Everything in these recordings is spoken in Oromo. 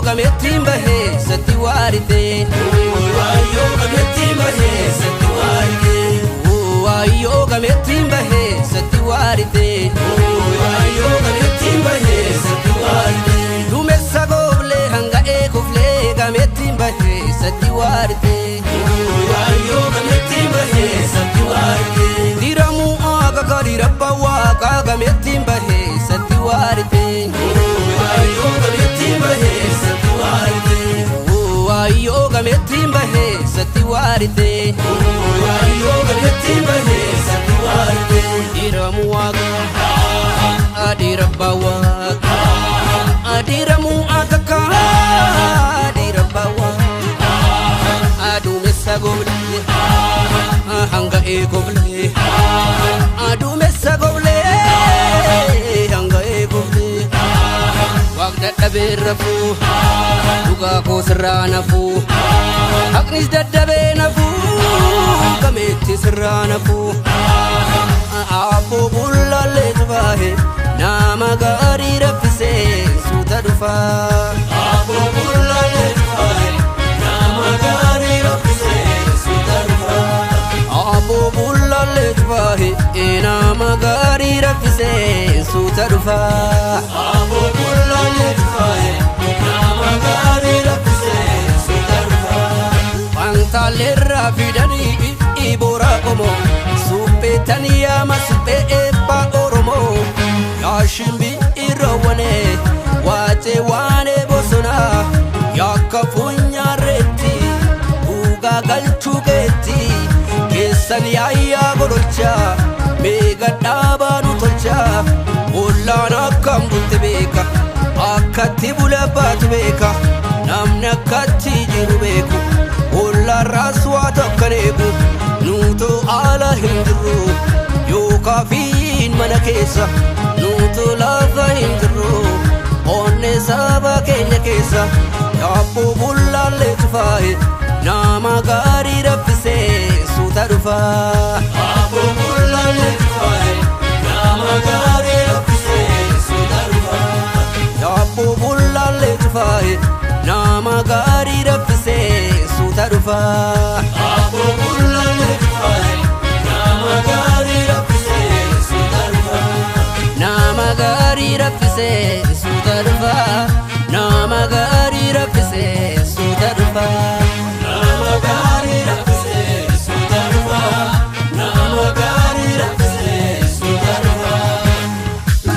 Gameettiin bahee satti waarite. Waayyoo gameettiin bahee satti waarite. Waayyoo gameettiin bahee satti waarite. Waayyoo gameettiin bahee satti waarite. Duumessa gooblee hanga eeguflee gameettiin bahee satti waarite. Waayyoo gameettiin bahee satti waarite. Diramuu aaga dirabba waaqa gameettiin bahee satti waarite. Waayyoo gameettiin bahee satti waarite. Waayyoo gameettiin bahee satti waarite. Waayyoo gameettiin bahee satti waarite. Diramuu waaqa dirabba waaqa diramuu aaga dirabba waaqa duumessa gooblee hanga eegoflee duumessa gooblee hanga eegoflee. Waaq dadhabee rafuu dhugaa koo sirraa nafuu haqnis dadhabee nafuu gameetti sirraa nafuu Aabboo bullaallee tufaahe nama gaarii raffisee suuta dhufaa. Aabboo bullaallee tufaahe nama gaarii raffisee suuta dhufaa. Aabboo bullaallee tufaahe nama gaarii raffisee suuta dhufaa. Aabboo bullaallee tufaahe nama gaarii raffisee suuta dhufaa. Fantaalleerraa fidanii boora qomoo supheetan yaama suphee eebbaa Oromoo yaashimbi irra wanee waacee waanee bosonaa yakka funyaareetti dhugaa galchuu keetti keessan yaayyaa gololchaa meeqa dhaabaa nu tolchaa ollaan akkam bulte beeka akkatti bula baatu beeka namni akkatti jiru beeku ollaan raaswaa tokkan eegu nuutu ala hin jirru yookaan fiin mana keessa nuutu lafa hin jirru onnee saba keenya keessa yaabboo bullaallee tufaahe nama gaarii raffisee suuta dhufaa. Yaabboo bullaallee tufaahe nama gaarii raffisee suuta dhufaa. Yaabboo bullaallee tufaahe nama gaarii raffisee suuta dhufaa. Yaabboo bullaallee tufaahe nama gaarii raffisee suuta dhufaa. Nama gaarii raffisee suuta dhufaa. Nama gaarii raffisee suuta dhufaa. Nama gaarii raffisee suuta dhufaa. Nama gaarii raffisee suuta dhufaa.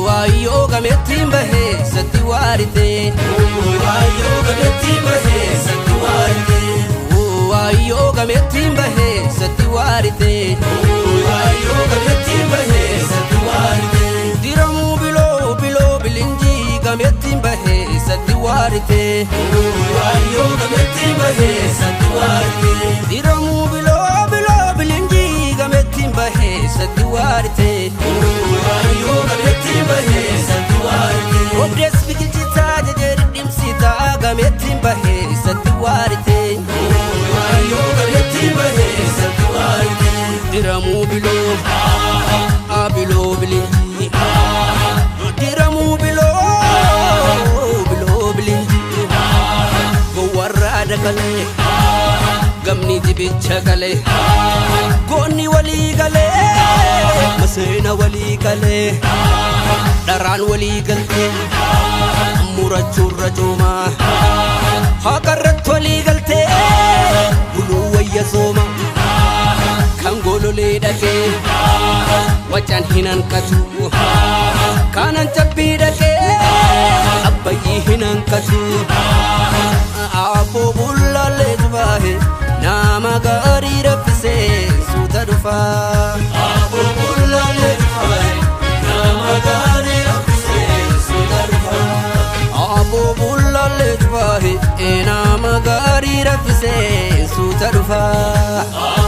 Waayyoo gameettiin bahee satti waarite. Waayyoo gameettiin bahee satti waarite. Waayyoo gameettiin bahee satti waarite. Waayyoo gameettiin bahee satti waarite. Diramuu biloo biloo bilinjii gameettiin bahee satti waarite. Waayyoo gameettiin bahee satti waarite. Diramuu biloo biloo bilinjii gameettiin bahee satti waarite. Waayyoo gameettiin bahee satti waarite. Obdees biqilchitaa jejeeri dhimsitaa gameettiin bahee satti waarite. Waayyoo gameettiin bahee satti waarite. Diramuu biloo biloo bilinjii. Diramuu biloo biloo bilinjii. Gowwarraa dakalee gamni dibicha galee goonni walii galee maseena walii galee dharaan walii galtee murachuurra coomaa haqarratti walii galtee buluu wayya sooma kan gololee dhaqee wacan hin hanqatu kanan cabbii dhaqee abbayyii hin hanqatu. Aabboo bullaallee tufaahe nama gaarii raffisee suuta dhufaa. Aabboo bullaallee tufaahe nama Raffisee suuta dhufaa.